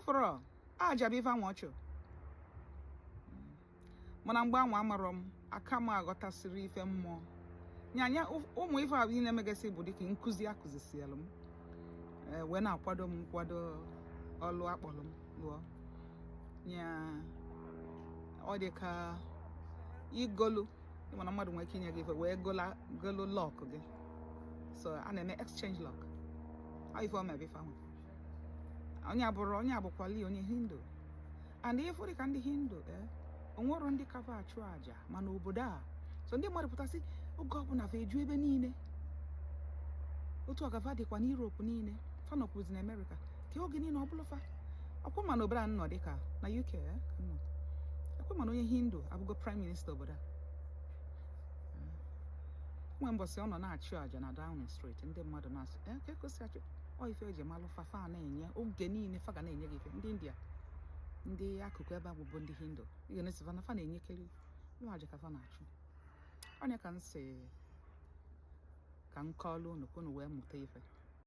Ịfụrụ aja bụ ife anwa ọchụ. Mana mgbe anwa amarọ m aka m aghọtasịrị ife mmụọ nyanya ụmụ ife ahụ na-emegasị bụ dịka nkụzi akụzisielụ m, wee na-akwado m nkwado ọlụ akpọrọ m lụọ nya. Ọ dị ka igolu, mana mmadụ nwere ike inye gị ife wee golu luck gị. So a na-eme exchange luck. Ọ ife ọ mebe ife ahụ, onye abụrụ onye abụkwali onye Hindu. And ife dị ka ndị Hindu, onwero ndị kafa achụ àjà mana obodo a. So ndị mmadụ pụtasị oge ọbụla fa eju ebe niile. Otu ọgafa dịkwa n'Europe niile, fa nọkwuzi na America ka oge niile ọ bụla fa ọkwa. Mana obodo a nọ dịka na UK, ka nọ ekwe, mana onye Hindu abụgo prime minister obodo a. Nwe mbọsị ọ nọ na-achụ àjà na Downing Street, ndị mmadụ na-asị ka ekosi achụ ọ ife eji malụ fa. Fa na-enye oge niile, fa ga na-enye gị ife. Ndị India, ndị akụkụ ebe ahụ bụ ndị Hindu, ị ga na-esi fa na fa na-enyekere ihe àjà ka fa na-achụ. Onye ka m si ka m kọọlụ unu ka unu wee mụta ife.